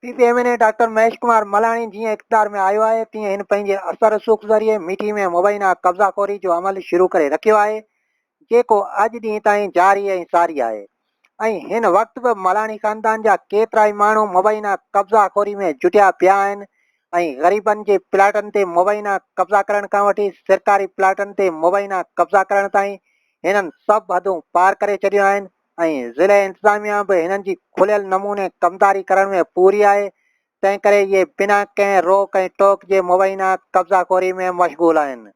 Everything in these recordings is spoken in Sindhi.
P P M N A doctor Mahesh Kumar Malani جيئن اقتدار ۾ آيو آهي تيئن هن پنهنجي اثر رسوخ ذريعي مٺي ۾ مبينا قبضا خوري جو عمل شروع ڪري رکيو آهي جيڪو اڄ ڏينهن تائين جاري ۽ ساري آهي ۽ هن وقت به ملاڻي خاندان جا ڪيترائي ماڻهو مبينا قبضا خوري ۾ جٽيا پيا آهن ۽ غريبن جي پلاٽن تي مبينا قبضا ڪرڻ کان وٺي سرڪاري پلاٽن تي مبينا قبضا ڪرڻ تائين هنن سڀ حدون پار ڪري ڇڏيون آهن ۽ ضلعي انتظاميا به هنن جي کليل نموني ڪمداري ڪرڻ ۾ پوري آهي، تنهن ڪري اهي بنا ڪنهن روڪ ۽ ٽوڪ جي مبينا قبضا خوري ۾ مشغول آهن.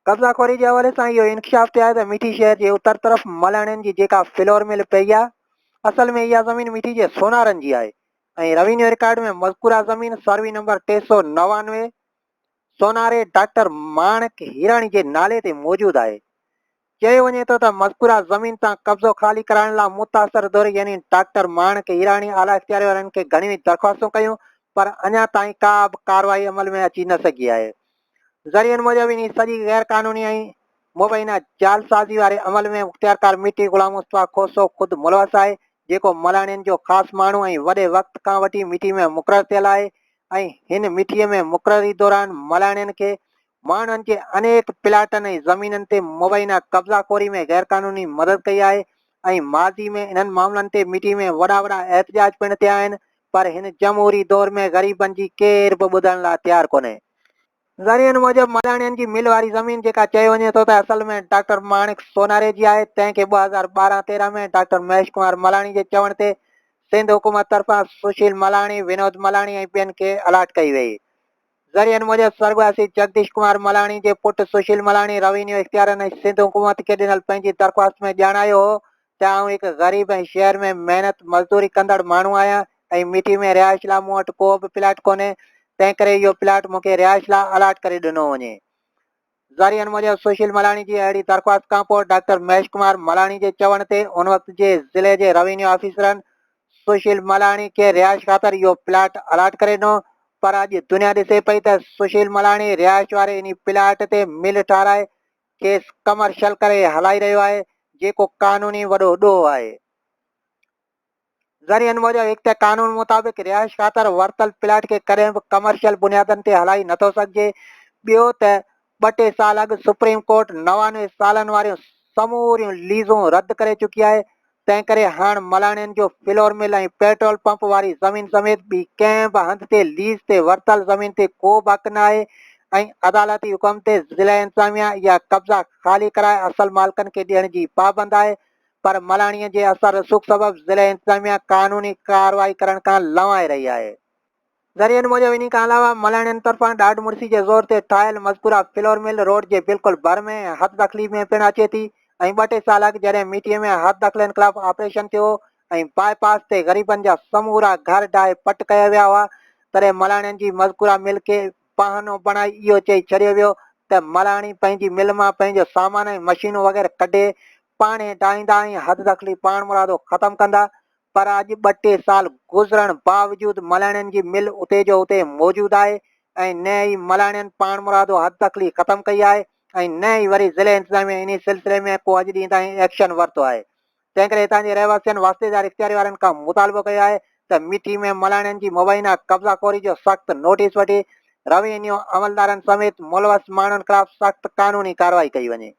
قبضا خوري جي حوالي سان اهو انڪشاف ٿيو آهي ته مٺي شهر جي اتر طرف ملاڻين جي جيڪا فلور مل پئي آهي، اصل ۾ اها زمين مٺي جي سونارن جي آهي ۽ روينيو رڪارڊ ۾ مذڪوره زمين سروي نمبر 399 سوناري ڊاڪٽر ماڻڪ هيراڻي جي نالي تي موجود آهي. چيو وڃي ٿو ته مذڪوره زمين تان قبضو خالي ڪرائڻ لاء متاثر ڌر يعني ڊاڪٽر ماڻڪ هيراڻي اعليٰ اختياري وارن کي گهڻيون ئي درخواستون ڪيون پر اڃا تائين ڪا به ڪارروائي عمل ۾ اچي نه سگهي آهي. ذريعن موجب انهي سڄي غير قانوني ۽ مبينا جعلسازي واري عمل ۾ مختيارڪار مٽي غلام مصطفيٰ کوسو خود ملوث آهي جيڪو ملاڻين جو خاص ماڻهو ۽ وڏي وقت کان وٺي مٺي ۾ مقرر ٿيل آهي ۽ هن مٺي ۾ مقرري دوران ملاڻين کي ماڻهن جي انيڪ پلاٽن ۽ زمينن تي مبينا قبضا خوري ۾ غيرقانوني مدد ڪئي آهي ۽ ماضي ۾ انهن معاملن تي مٺي ۾ وڏا وڏا احتجاج پڻ ٿيا آهن پر هن جمهوري دور ۾ غريبن جي ڪير به ٻڌڻ لاء تيار ڪونهي. ذريعن موجب ملاڻين جي مل واري زمين جيڪا چيو وڃي ٿو ته اصل ۾ ڊاڪٽر ماڻڪ سوناري جي آهي تنهن کي 2012 13 ۾ ڊاڪٽر مهيش ڪمار ملاڻي جي چوڻ تي سنڌ حڪومت طرفان سشيل ملاڻي، ونود ملاڻي ۽ ٻين کي الاٽ ڪئي وئي. ذريعن موجب سرڳواسي جگديش ڪمار ملاڻي جي پٽ سشيل ملاڻي روينيو اختيارن ۽ سنڌ حڪومت کي ڏنل پنهنجي درخواست ۾ ڄاڻايو هو ته آئون هڪ غريب ۽ شهر ۾ محنت مزدوري ڪندڙ ماڻهو آهيان ۽ مٺي ۾ رهائش لاء مون وٽ ڪو به پلاٽ ڪونهي تنهنڪري اهو پلاٽ مون کي رهائش لاء الاٽ ڪري ڏنو وڃي. ذريعن موجب سشيل ملاڻي جي اهڙي درخواست کانپوء ڊاڪٽر مهيش ڪمار ملاڻي جي چوڻ تي ان وقت جي ضلعي جي روينيو آفيسرن سشيل ملاڻي کي رهائش خاطر اهو پلاٽ الاٽ ڪري ڏنو پر اڄ دنيا ڏسي پئي ته سشيل ملاڻي رهائش واري انهي پلاٽ تي مل ٺاهرائي کيس ڪمرشل ڪري هلائي رهيو آهي جيڪو قانوني وڏو ڏوهه آهي. ذريعن موجب هڪ ته قانون مطابق رهائش خاطر ورتل پلاٽ کي ڪڏهن به ڪمرشل بنيادن تي هلائي نٿو سگهجي، ٻيو ته ٻه ٽي سال اڳ سپريم ڪورٽ 99 سالن واريون سموريون ليزون رد ڪري چڪي آهي، تنهن ڪري هاڻ ملاڻين جو فلور مل ۽ پيٽرول پمپ واري زمين سميت ٻي ڪنهن به هنڌ تي ليز تي ورتل زمين تي ڪو به حق نه آهي ۽ عدالتي حڪم تي ضلعي انتظاميا اها قبضا خالي ڪرائي اصل مالڪن کي ڏيڻ جي پابند آهي پر ملاڻي جي اثر رسوخ سبب ضلعي انتظاميا قانوني ڪارروائي ڪرڻ کان لنوائي رهي آهي. ذريعن موجب انهي کان علاوه ملاڻين طرفان ڏاڍ مڙسي جي زور تي ٺاهيل مذڪوره فلور مل روڊ جي بلڪل ڀر ۾ ۽ حد دخلي ۾ پڻ اچي ٿي ۽ ٻه ٽي سال اڳ جڏهن ميٽي ۾ حد دخلين خلاف آپريشن ٿيو هو ۽ باء پاس تي غريبن جا سمورا گهر ڊاهي پٽ ڪيا ويا هئا تڏهن ملاڻين جي مذڪوره مل کي بهانو بڻائي اهو چئي ڇڏيو ويو ته ملاڻي پنهنجي مل مان پنهنجو سامان ۽ مشينون وغيره ڪڍي پاڻهي ڊاهيندا ۽ حددخلي پاڻمرادو ختم ڪندا پر اڄ ٻه ٽي سال گذرڻ باوجود ملاڻين جي مل اتي جو اتي موجود آهي ۽ نه ئي ملاڻين پاڻمرادو حددخلي ختم ڪئي آهي ۽ نه ئي وري ضلعي انتظاميه انهي سلسلي ۾ ڪو اڄ ڏينهن تائين ايڪشن ورتو آهي تنهنڪري هتان جي رهواسين واسطيدار اختياري وارن کان مطالبو ڪيو آهي ته مٺي ۾ ملاڻين جي مبينا قبضا خوري جو سخت نوٽيس وٺي روينيو عملدارن سميت ملوث ماڻهن خلاف سخت قانوني ڪارروائي ڪئي وڃي.